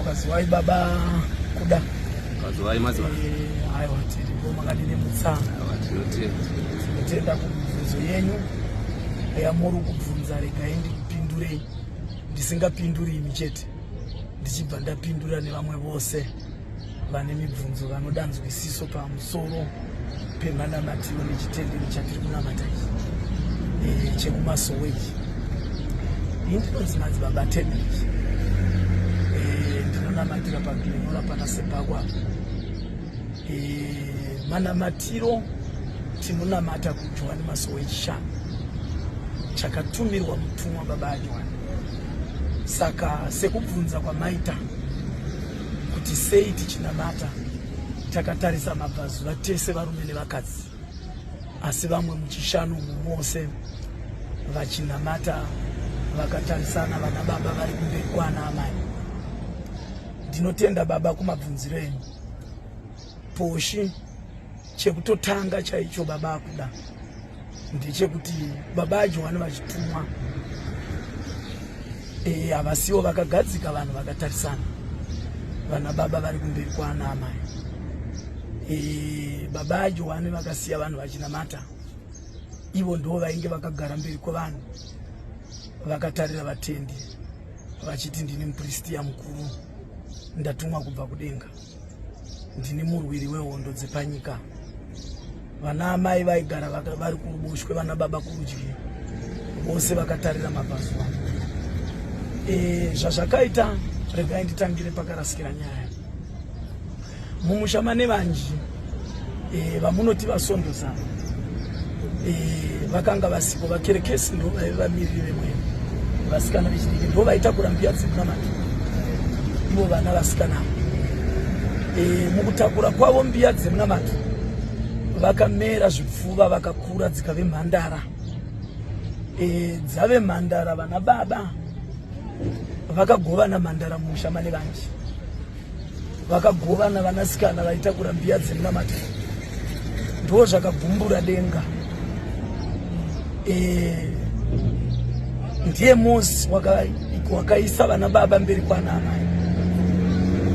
Kwaziwai baba Kuda. Kwaziwai mazuva. Eh, aiwa tiripo makadini mutsa. Aiwa tinotenda. Tinotenda kumibvunzo yenyu yamuri kubvunza regai ndikupindurei ndisingapinduri imi chete ndichibva ndapindura nevamwe vose vane mibvunzo vanoda nzwisiso pamusoro pemanamatiro nechitendero chatiri kunamata ichi eh, chekumasowe ichi ini ndinonzi madzibaba temeji eh, ndinonamatira paglenora pana sebhakwa eh, manamatiro tinonamata kujohani masowe chishanu chakatumirwa mutumwa baba ajohani saka sekubvunza kwamaita kuti sei tichinamata takatarisa mabvazuva tese varume nevakadzi asi vamwe muchishanu umu mose vachinamata vakatarisana vana baba vari kumberi kwana amai ndinotenda baba kumabvunziro enyu poshi chekutotanga chaicho baba akuda ndechekuti baba ajohani vachitumwa eh, havasiwo vakagadzika vanhu vakatarisana vana baba vari kumberi kwaana amai e, baba ajohani vakasiya vanhu vachinamata ivo ndo vainge vakagara mberi kwevanhu vakatarira vatendi vachiti ndini mupristiya mukuru ndatumwa kubva kudenga ndini murwiri wehondo dzepanyika vana amai vaigara vari kuruboshwe vana baba kurudyi vose vakatarira mabvazuva e, zvazvakaita regai nditangire pakarasikira nyaya mumusha mane vanji e, vamunoti vasondoza e, vakanga vasipo vakerekesi ndo vaive vamiriri vemweya vasikana vechidiki ndo vaitakura mbiya dzekunamata ivo vana vasikana e, mukutakura kwavo mbiya dzemunamato vakamera zvipfuva vakakura dzikave mhandara e, dzave mhandara vana baba vakagovana mhandara mumusha mane vanji vakagovana vanasikana vaitakura mbiya dzemunamato ndo zvakagumbura denga e, ndiye mosi wakaisa vana baba mberi kwana amai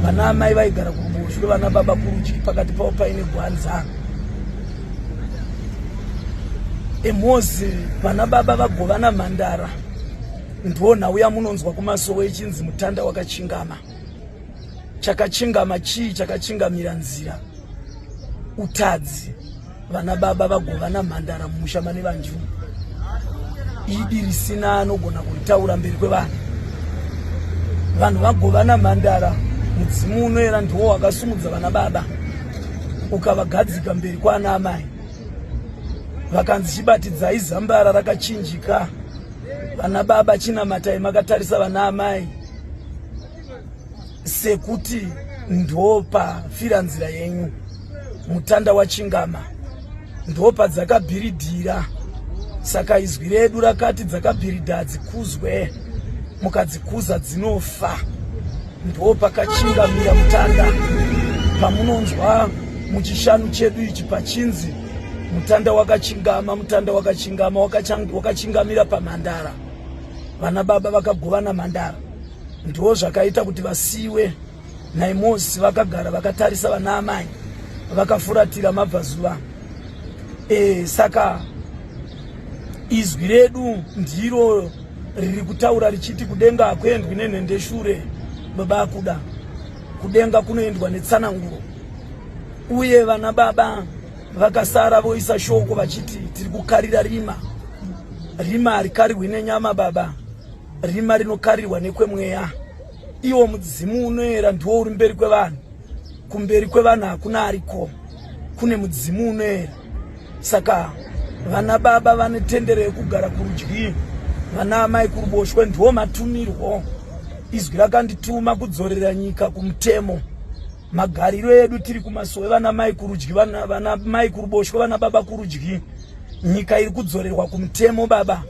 vana amai vaigara kuruboshwe vana baba kurudyi pakati pavo paine gwanza emozi vana baba vagovana mhandara ndo nhau yamunonzwa kumasowe ichinzi mutanda wakachingama chakachingama chii chakachingamira nzira utadzi vana baba vagovana mhandara mumusha mane vanju idi risina anogona kuritaura mberi kwevanhu vanhu vagovana mhandara mudzimu unoera ndiwo wakasumudza vana baba ukavagadzika mberi kwaana amai vakanzi chibatidzai zambara rakachinjika vana baba chinamatai makatarisa vana amai sekuti ndopafira nzira yenyu mutanda wachingama ndopadzakabhiridhira saka izwi redu rakati dzakabhiridha hadzikuzwe mukadzikuza dzinofa ndopakachingamira mutanda pamunonzwa muchishanu chedu ichi pachinzi mutanda wakachingama mutanda wakachingama wakachingamira pamhandara vana baba vakagovana mhandara Ndiwo zvakaita kuti vasiwe naImosi vakagara vakatarisa vana amai vakafuratira mabvazuva. E, saka izwi redu ndiro riri kutaura richiti kudenga hakuendwi nenhendeshure baba akuda kudenga kunoendwa netsananguro uye vana baba vakasara voisa shoko vachiti tiri kukarira rima rima harikarirwi nenyama baba Rima rinokarirwa nekwemweya. Iwo mudzimu unoera ndiwo uri mberi kwevanhu. Kumberi kwevanhu hakuna ariko, kune mudzimu unoera. Saka vana baba vane tendero yekugara kurudyi, vana amai kuruboshwe, ndiwo matumirwo. Izwi rakandituma kudzorera nyika kumutemo. Magariro edu tiri kumasowe, vana mai kurudyi, vana mai kuruboshwe, vana baba kurudyi. Nyika iri kudzorerwa kumutemo baba.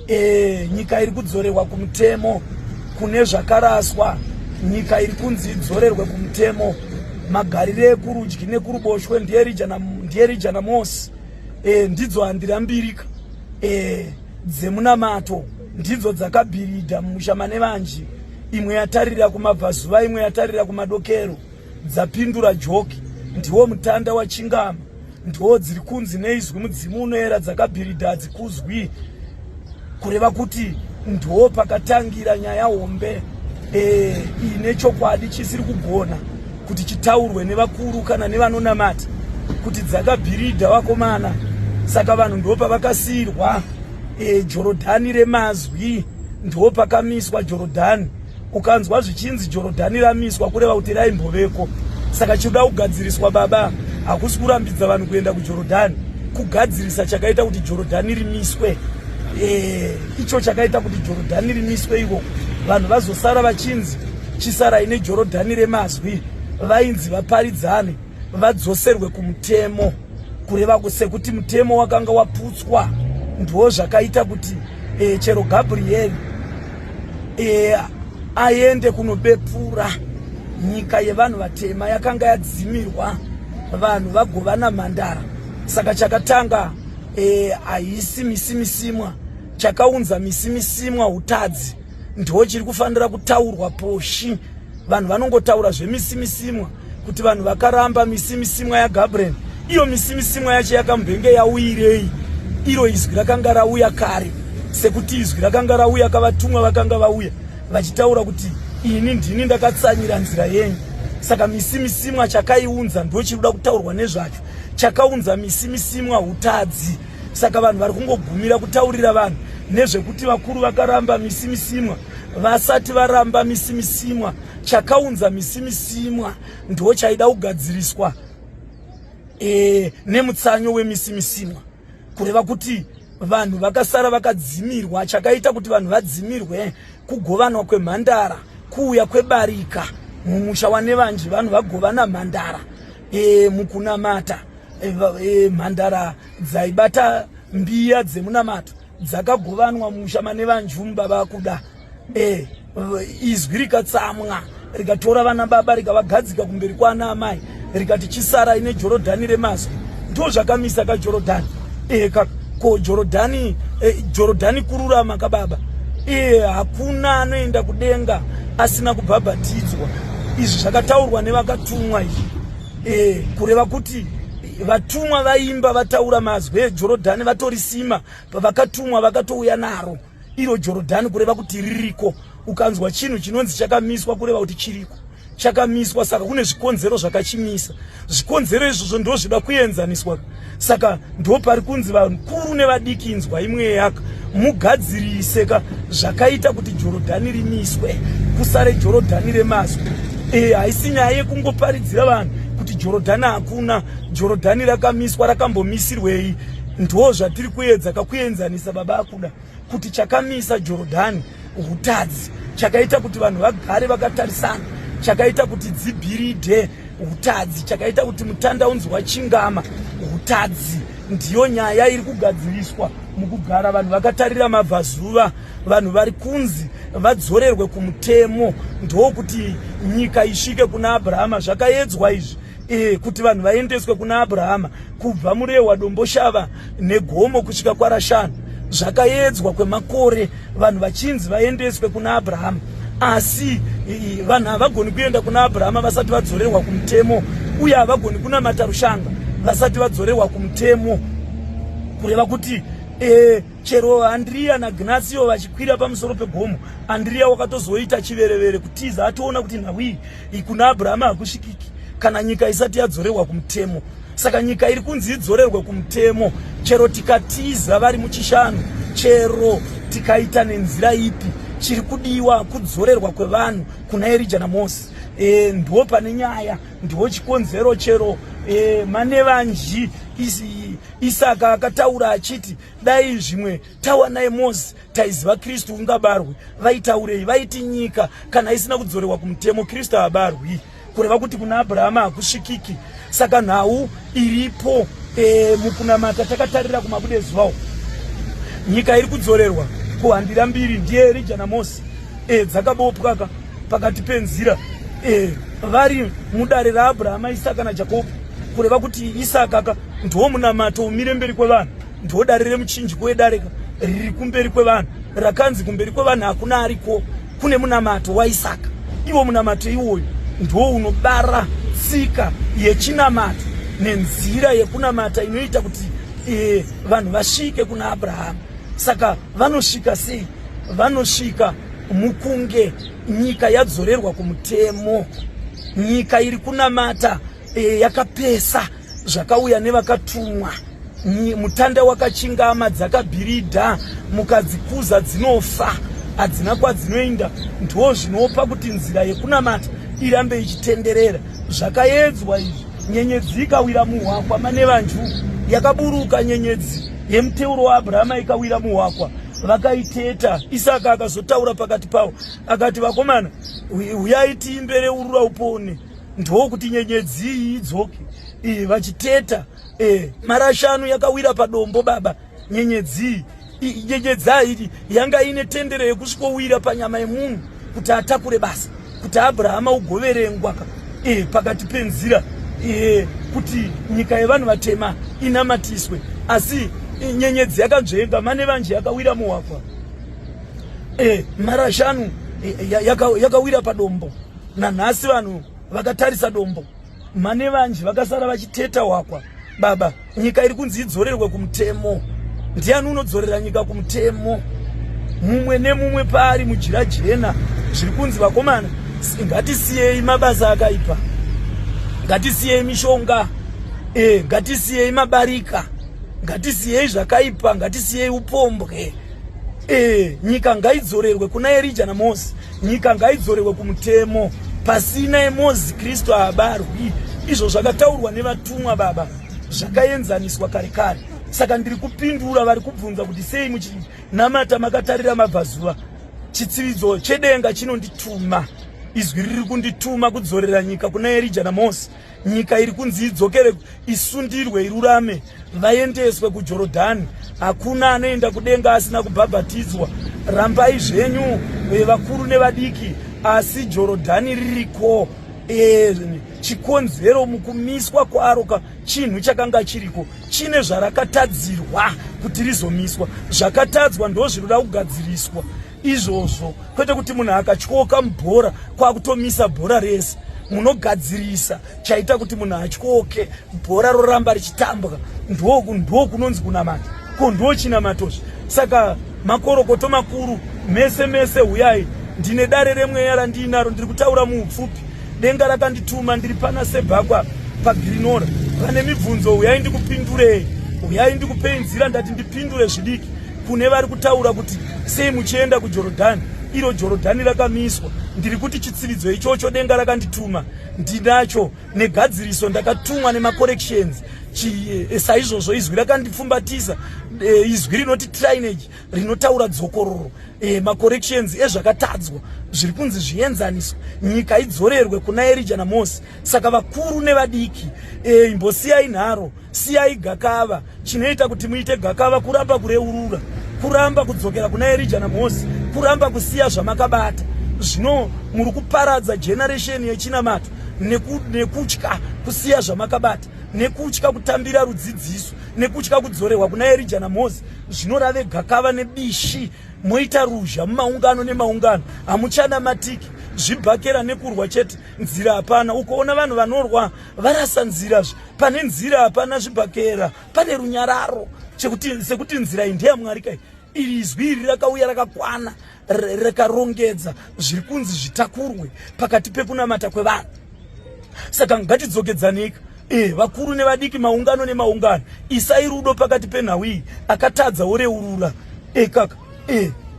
E, nyika iri kudzorerwa kumutemo kune zvakaraswa. Nyika iri kunzi idzorerwe kumutemo. Magariro ekurudyi nekuruboshwe ndiErija naMosi. E, ndidzo handira mbirika e, dzemunamato ndidzo dzakabhiridha mumusha mane vanji. Imwe yatarira kumabvazuva, imwe yatarira kumadokero. Dzapindura joki. Ndiwo mutanda wachingama. Ndiwo dziri kunzi neizwi mudzimu unoera dzakabhiridha hadzikuzwi. Kureva kuti ndiwo pakatangira nyaya hombe e, ine chokwadi chisiri kugona kuti chitaurwe nevakuru kana nevanonamata kuti dzakabhiridha vakomana. Saka vanhu ndo pavakasiirwa e, Jorodhani remazwi, ndo pakamiswa Jorodhani. Ukanzwa zvichinzi Jorodhani ramiswa kureva kuti raimboveko. Saka chinoda kugadziriswa baba hakusi kurambidza vanhu kuenda kuJorodhani, kugadzirisa chakaita kuti Jorodhani rimiswe. E, icho chakaita kuti Jorodhani rimiswe iko vanhu vazosara vachinzi chisarai neJorodhani remazwi, vainzi vaparidzane vadzoserwe kumutemo, kureva sekuti mutemo wakanga waputswa. Ndiwo zvakaita kuti e, chero Gabrieri e, aende kunobepura nyika yevanhu vatema yakanga yadzimirwa vanhu vagovana mhandara. Saka chakatanga haisi e, misimisimwa, chakaunza misimisimwa utadzi, ndiwo chiri kufanira kutaurwa poshi. Vanhu vanongotaura zvemisimusimwa kuti vanhu vakaramba misimisimwa yaGabriel. Iyo misimisimwa yacho yakambenge yauyirei? Iro izwi rakanga rauya kare, sekuti izwi rakanga rauya kavatumwa vakanga vauya vachitaura kuti ini ndini ndakatsanyira nzira yenyu. Saka misimisimwa chakaiunza ndo chiri kuda kutaurwa nezvacho. Chakaunza misimisimwa utadzi. Saka vanhu vari kungogumira kutaurira vanhu nezvekuti vakuru vakaramba misimisimwa vasati varamba misimisimwa. Chakaunza misimisimwa ndo chaida kugadziriswa e, nemutsanyo wemisimisimwa, kureva kuti vanhu vakasara vakadzimirwa. Chakaita kuti vanhu vadzimirwe kugovanwa kwemhandara, kuuya kwebarika mumusha wanevanji, vanhu vagovana mhandara e, mukunamata e, e, mhandara dzaibata mbiya dzemunamato dzakagovanwa musha manevanjumba vakuda e, izwi rikatsamwa rikatora vana baba rikavagadzika kumberi kwana amai rikati chisarai neJorodhani remazwi. Ndo zvakamisa kaJorodhani e, ka, ko Jorodhani e, Jorodhani kururama kababa e, hakuna anoenda kudenga asina kubhabhatidzwa. Izvi zvakataurwa nevakatumwa izvi e, kureva kuti vatumwa vaimba vataura mazwi eJorodhani vatorisima pavakatumwa vakatouya naro iro Jorodhani, kureva kuti ririko. Ukanzwa chinhu chinonzi chakamiswa kureva kuti chiriko, chakamiswa. Saka kune zvikonzero zvakachimisa. Zvikonzero izvozvo ndo zvida kuenzaniswa. Saka ndo pari kunzi vakuru nevadiki inzwai mweyaka mugadzirise ka zvakaita kuti Jorodhani rimiswe, kusare Jorodhani remazwi. E, haisi nyaya yekungoparidzira vanhu kuti Jorodhani hakuna, Jorodhani rakamiswa, rakambomisirwei? Ndo zvatiri kuedza kakuenzanisa baba akuda kuti chakamisa Jorodhani hutadzi, chakaita kuti vanhu vagare vakatarisana, chakaita kuti dzibhiridhe hutadzi, chakaita kuti mutanda unzi wachingama hutadzi. Ndiyo nyaya iri kugadziriswa mukugara vanhu vakatarira mabvazuva. Vanhu vari kunzi vadzorerwe kumutemo ndokuti nyika isvike kuna Abrahama. Zvakaedzwa izvi e, kuti vanhu vaendeswe kuna Abrahama kubva Murehwa, Domboshava negomo kusvika kwaRashana. Zvakaedzwa kwemakore vanhu vachinzi vaendeswe kuna Abrahama, asi vanhu havagoni kuenda kuna Abrahama vasati vadzorerwa kumutemo, uye havagoni kunamata rushanga vasati vadzorerwa kumutemo. Kureva kuti e, chero Andriya naGnasio vachikwira pamusoro pegomo, Andriya wakatozoita chiverevere kutiza atoona kuti nhau iyi kuna Abrahama hakusvikiki kana nyika isati yadzorerwa kumutemo. Saka nyika iri kunzi idzorerwe kumutemo, chero tikatiza vari muchishanu, chero tikaita nenzira ipi, chiri kudiwa kudzorerwa kwevanhu kuna Erija naMosi. E, ndo pane nyaya, ndiwo chikonzero chero e, manevanji Isaka akataura achiti dai zvimwe tawanai Mosi taiziva Kristu ungabarwe. Vaitaurei? Vaiti nyika kana isina kudzorerwa kumutemo Kristu haabarwi, kureva kuti kuna Abrahama hakusvikiki. Saka nhau iripo e, mukunamata takatarira kumabude zuvawo, nyika iri kudzorerwa kuhandira mbiri ndiye Erija naMosi e, dzakabopwaka pakati penzira e, vari mudare raAbrahama, Isaka naJakobho, kureva kuti Isaka ka ndiwo munamato umire mberi kwevanhu, ndiwo dare remuchinjiko wedareka riri kumberi kwevanhu, rakanzi kumberi kwevanhu hakuna ariko. Kune munamato waIsaka. Iwo munamato iwoyo ndiwo unobara tsika yechinamato nenzira yekunamata inoita kuti e, vanhu vasvike kuna Abrahamu. Saka vanosvika sei? Vanosvika mukunge nyika yadzorerwa kumutemo. Nyika iri kunamata e, yakapesa zvakauya nevakatumwa. Mutanda wakachingama, dzakabhiridha, mukadzikuza dzinofa, hadzina kwadzinoenda. Ndo zvinopa kuti nzira yekunamata irambe ichitenderera. Zvakaedzwa izvi, nyenyedzi ikawira muhwakwa manevanju, yakaburuka nyenyedzi yemuteuro waAbrahama ikawira muhwakwa, vakaiteta. Isaka akazotaura pakati pavo akati, vakomana, huyai tiimbe reurura upone, ndokuti nyenyedzi iyi idzoke. Vachiteta marashanu yakawira padombo baba. Nyenyedzi iyi, nyenyedzi aiti yanga ine tendero yekusvikowira panyama yemunhu kuti atakure basa, kuti Abrahama ugoverengwa pakati penzira kuti nyika yevanhu vatema inamatiswe. Asi nyenyedzi yakanzvenga manevanje yakawira muhwakwa, marashanu yakawira padombo. Nanhasi vanhu vakatarisa dombo, manevanji vakasara vachiteta hwakwa baba. Nyika iri kunzi idzorerwe kumutemo. Ndiani unodzorera nyika kumutemo? Mumwe nemumwe paari mujira jena, zviri kunzi vakomana, ngatisiyei mabasa akaipa, ngatisiyei mishonga, ngatisiyei mabarika, ngatisiyei zvakaipa, ngatisiyei upombwe. Nyika ngaidzorerwe kuna Erija naMosi. Nyika ngaidzorerwe kumutemo. Pasina emozi Kristu haabarwi. Izvo zvakataurwa nevatumwa baba zvakaenzaniswa kare kare. Saka ndiri kupindura vari kubvunza kuti sei muchinamata makatarira mabvazuva. Chitsividzo chedenga chinondituma. Izwi riri kundituma kudzorera nyika kuna Erija naMosi. Nyika iri kunzi idzokere, isundirwe, irurame, vaendeswe kuJorodhani. Hakuna anoenda kudenga asina kubhabhatidzwa. Rambai zvenyu vakuru nevadiki, asi Jorodhani ririko. Chikonzero mukumiswa kwaro chinhu chakanga chiriko chine zvarakatadzirwa kuti rizomiswa. Zvakatadzwa ndo zvinoda kugadziriswa izvozvo, kwete kuti munhu akatyoka mubhora kwakutomisa bhora rese. Munogadzirisa chaita kuti munhu atyoke, bhora roramba richitambwa. Ndo kunonzi kunamata, ko ndo chinamatozve. Saka makorokoto makuru mese mese, huyai, ndine dare remweya randiinaro, ndiri kutaura muupfupi. Denga rakandituma, ndiri pana Sebhakwa paGirinora. Vane mibvunzo huyai ndikupindurei, huyai ndikupei nzira. Ndati ndipindure zvidiki kune vari kutaura kuti sei muchienda kuJorodhani, iro Jorodhani rakamiswa. Ndiri kuti chitsividzo ichocho denga rakandituma ndinacho negadziriso, ndakatumwa nemacorrections. Saizvozvo izwi rakandipfumbatisa, izwi rinoti trinage rinotaura dzokororo, macorrections ezvakatadzwa zviri kunzi zvienzaniswe, nyika idzorerwe kuna Erija naMosi. Saka vakuru nevadiki, imbosiyai nharo, siyai gakava. Chinoita kuti muite gakava kuramba kureurura, kuramba kudzokera kuna Erija naMosi, kuramba kusiya zvamakabata. Zvino muri kuparadza generation yechinamato nekutya kusiya zvamakabata, nekutya kutambira rudzidziso, nekutya kudzorerwa kuna Erija naMosi. Zvinorave gakava nebishi, moita ruzha mumaungano nemaungano, hamuchanamatiki, zvibhakera nekurwa chete, nzira hapana. Ukoona vanhu vanorwa varasa nzira, pane nzira hapana zvibhakera, pane runyararo, sekuti nzira iyi ndeyaMwari kai. Iri izwi iri rakauya rakakwana, rikarongedza zviri kunzi zvitakurwe pakati pekunamata kwevanhu. Saka ngatidzokedzaneka, vakuru nevadiki, maungano nemaungano, isai rudo pakati penhau iyi. Akatadza woreurura, kaka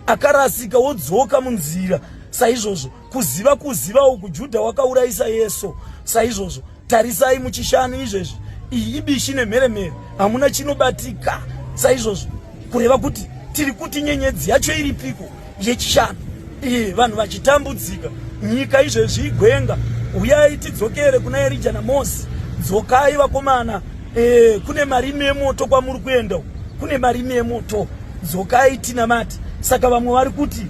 akarasika wodzoka munzira. Saizvozvo kuziva kuziva uku, Judha wakaurayisa Yesu. Saizvozvo tarisai muchishanu izvezvi, iyi ibishi nemheremhere, hamuna chinobatika. Saizvozvo kureva kuti tiri kuti nyenyedzi yacho iripiko yechishanu? Vanhu vachitambudzika, nyika izvezvi igwenga. Uyai tidzokere kuna Erija naMosi. Dzokai vakomana, kune marimi emoto kwamuri kuenda, kune marimi emoto. Dzokai tinamate. Saka vamwe vari kuti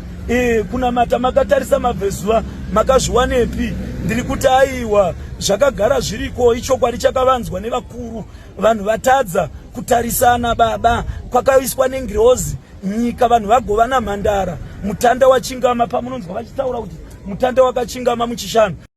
kunamata makatarisa mabvezuva makazviwanepi? Ndiri kuti aiwa, zvakagara zviriko, ichokwadi chakavanzwa nevakuru. Vanhu vatadza kutarisana baba, kwakaiswa nengirozi nyika, vanhu vagovana mhandara. Mutanda wachingama, pamunonzwa vachitaura kuti mutanda wakachingama muchishanu.